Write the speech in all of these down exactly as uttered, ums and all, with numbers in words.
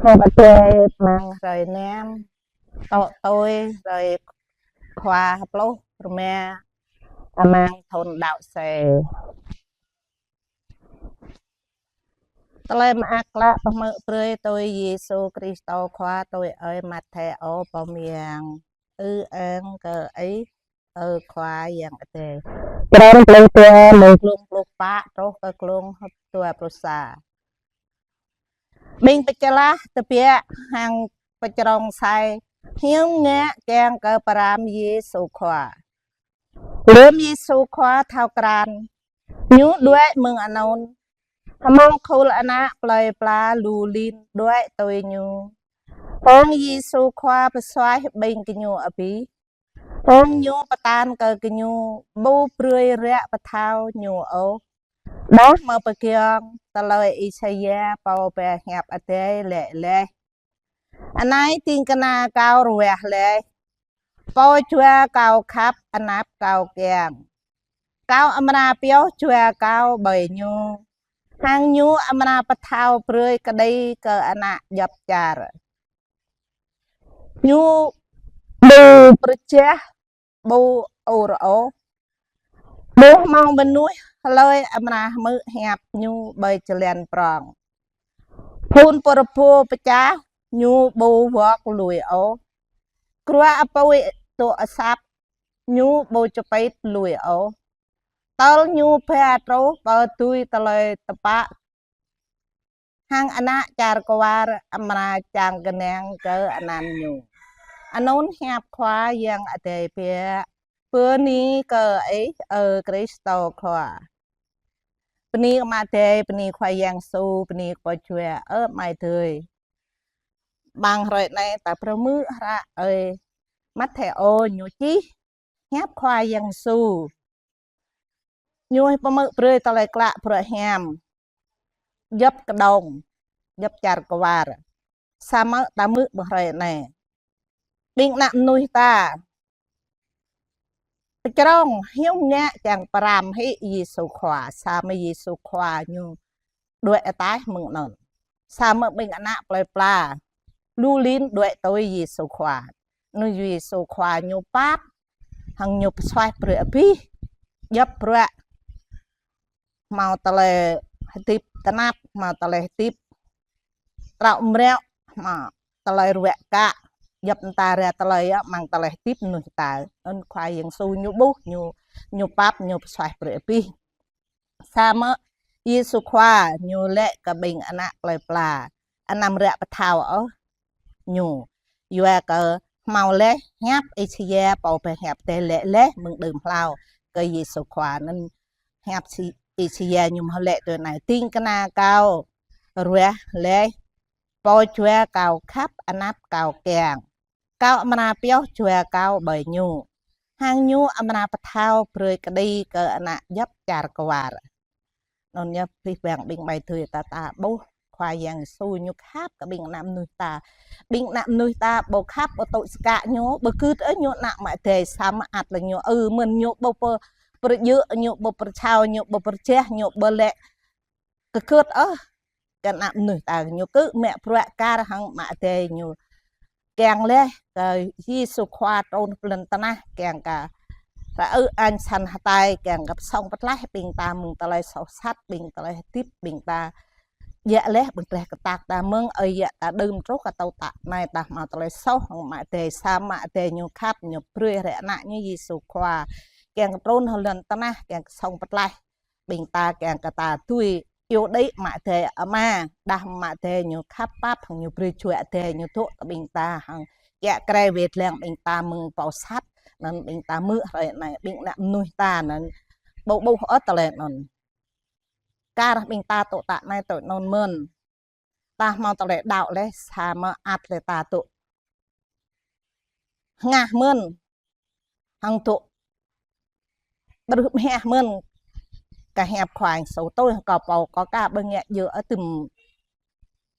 Hơbă tơi amăng hrơi năm, tŏ tui hrơi khua pluh rơma amăng thun đăo sê. Tơlơi mơak klă pơhmư̆ brơi tui Yêsu Kristô Khua tui ơi Matthêô pô mơyang. Ư-ang kơ Ih, ơ Khua Yang Adai. Črăn pluh dua, mơ̆ng glông pluh pă truh kơ glông dua pluh sa. Ƀing pơčlah tơbiă hăng pơčrông sai hiư̆m ngă kiăng kơ pơrăm Yêsu Khua. Lơm Yêsu Khua thâo krăn Ñu đuaĭ mơ̆ng anŭn, hmâo khul ană plơi pla lu lin đuaĭ tui Ñu. Hăng Yêsu Khua pơsuaih ƀing gơñu abih. Hăng Ñu pơtă kơ gơñu ƀu brơi ră pơthâo Ñu ôh. Đah mơ̆ pơgiŏng tơlơi Isaia pô pơhiăp Adai laĭ laih: Anai ding kơna Kâo ruah laih, pô jua Kâo khăp, anăp Kâo kiăng. Kâo amra pioh jua Kâo ƀơi Ñu, hăng Ñu amra pơthâo brơi kơđi kơ ană djŏp čar. Ñu ƀu pơjeh, ƀu ur ôh, ƀu hmâo mơnuih hlơi amra hmư̆ hiăp Ñu ƀơi jơlan prong. Phun pơrơbô pơčah, Ñu ƀu wŏk lui ôh. Grua apui dŏ asăp, Ñu ƀu čơpit lui ôh. Tơl Ñu ba truh pơ tui tơlơi tơpă, hăng ană čar kwar amra čang kơnang kơ anăn Ñu. Anŭn hiăp Khua Yang Adai biă. Bơni kơ Ih, ơ Kristô Khua. Bơni kơ Ama Adai, bơni Khua Yang Yêsu, bơni kơ pô jua, ơ amai adơi. Amăng hrơi anai ta phrâo hmư̆ hră ơi Matthêô ñu čih hiăp Khua Yang Yêsu. Ñu pơhmư̆ brơi tơlơi klă bruă hiam djŏp kơđông, djŏp čar kwar. Samơ̆ ta hmư̆ ƀơi hrơi anai. Ƀing ană mơnuih ta pơčrông hiư̆m ngă kiăng pơrăm hĭ Yêsu Khua, samơ̆ Yêsu Khua Ñu đuaĭ ataih mơ̆ng anŭn. Samơ̆ ƀing ană plơi pla lu lin đuaĭ tui Yêsu Khua. Anŭn Yêsu Khua Ñu pap, hăng Ñu pơsuaih brơi abih djŏp bruă. Hmâo tơlơi hơdip tơnap, hmâo tơlơi hơdip trâo mreo, hmâo tơlơi ruă kă, djŏp mơta ră tơlơi yơh, amăng tơlơi hơdip mơnuih ta. Anŭn Khua Yang Yêsu Ñu ƀuh, Ñu, Ñu pap, Ñu pơsuaih brơi abih. Samơ̆ Yêsu Khua Ñu laĭ kơ ƀing ană plơi pla: Anăm ră pơthâo ôh Ñu. Yua kơ hmâo laih hiăp Isaia pô pơhiăp Adai laĭ laih mơ̆ng đưm hlâo kơ Yêsu Khua. Anŭn hiăp si-, Isaia ñu hmâo laĭ tui anai: Ding kơna Kâo ruah laih, pô jua Kâo khăp, anăp Kâo kiăng. Kâo amra pioh jua Kâo ƀơi Ñu, hăng Ñu amra pơthâo brơi kơđi kơ ană djŏp čar kwar. Anŭn yơh abih bang ƀing amai adơi ta, ta ƀuh Khua Yang Yêsu Ñu khăp kơ ƀing ană mơnuih ta. Ƀing ană mơnuih ta ƀu khăp, ƀu tŭ skă Ñu, ƀu gưt ôh Ñu ană Ama Adai, samơ̆ ăt lĕ Ñu ư mơ̆n, Ñu ƀu pơ-, pơrơjơ̆, Ñu ƀu pơrơčao, Ñu ƀu pơrơjeh, Ñu ƀu laĭ kơ gưt ôh kơ ană mơnuih ta. Ñu kơ mă bruă kar hăng Ama Adai Ñu kiăng laih kơ Yêsu Khua trŭn pơ lŏn tơnah, kiăng kơ ră ư añ săn hơtai, kiăng kơ pơsong pơtlaih ƀing ta mơ̆ng tơlơi soh sat, ƀing tơlơi hơdip ƀing ta. Djă laih ƀing tơlơi kơtăk ta mơ̆ng ơi yă ta đưm truh kơ tơ̆ tă anai ta hmâo tơlơi soh hăng Ama Adai, samơ̆ Ama Adai Ñu khăp, Ñu brơi rai Ană Ñu Yêsu Khua kiăng kơ trŭn hăng lŏn tơnah, kiăng kơ song pơtlaih ƀing ta, kiăng kơ ta tui iâu đĭ Ama Adai Ama, đah Ama Adai Ñu khăp pap hăng Ñu brơi jua Adai Ñu dŏ kơ ƀing ta hăng kiă kre wet lăng ƀing ta mơ̆ng pô sat, anŭn ƀing ta hmư̆ hrơi anai, ƀing ană mơnuih ta anŭn ƀu ƀuh ôh tơlơi anŭn. Kar ƀing ta tơ̆ tă anai tơ̆ anŭn mơ̆n. Ta hmâo tơlơi đaŏ laih, samơ̆ ăt lĕ ta tơ̆ hngah mơ̆n, hăng tơ̆ ƀrưh mơhiăh mơ̆n kơ hiăp Khua Yang Yêsu tui kâo pô, kâo aka ƀu ngă djơ̆ ôh tơm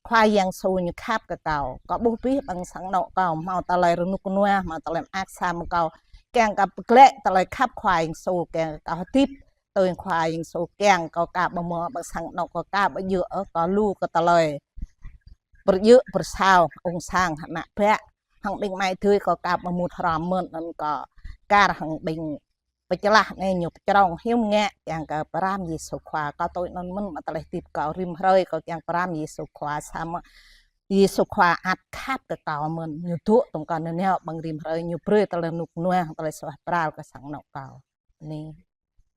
Khua Yang Yêsu Ñu khăp kơ kâo. Kâo ƀuh abih bang sang anŏ kâo hmâo tơlơi rơnŭk rơnua, hmâo tơlơi mơak, samơ̆ kâo kiăng kơ pơglaĭ tơlơi khăp Khua Yang Yêsu, kiăng kơ kâo hơdip tui Khua Yang Yêsu, kiăng kâo aka ƀu hmâo bang sang anŏ kâo aka ƀu djơ̆ ôh, kâo lu kơ tơlơi pơrjơ̆ pơrsao ung sang hơnă bă. Hăng ƀing amai adơi kâo kăp mơmŭt hrŏm mơ̆n, anŭn kâo kar hăng ƀing pơčlah anai ñu pơčrông hiam ngă kiăng kơ pơrăm Yêsu Khua. Kâo tui anŭn mơ̆n mă tơlơi hơdip kâo rĭm hrơi kâo kiăng pơrăm Yêsu Khua, samơ̆ Yêsu Khua ăt khăp kơ kâo mơ̆n, ñu dŏ tŏng kâo nanao ƀơ̆ng rĭm hrơi, ñu brơi tơlơi rơnŭk rơnua, tơlơi suaih pral kơ sang anŏ kâo. Anai.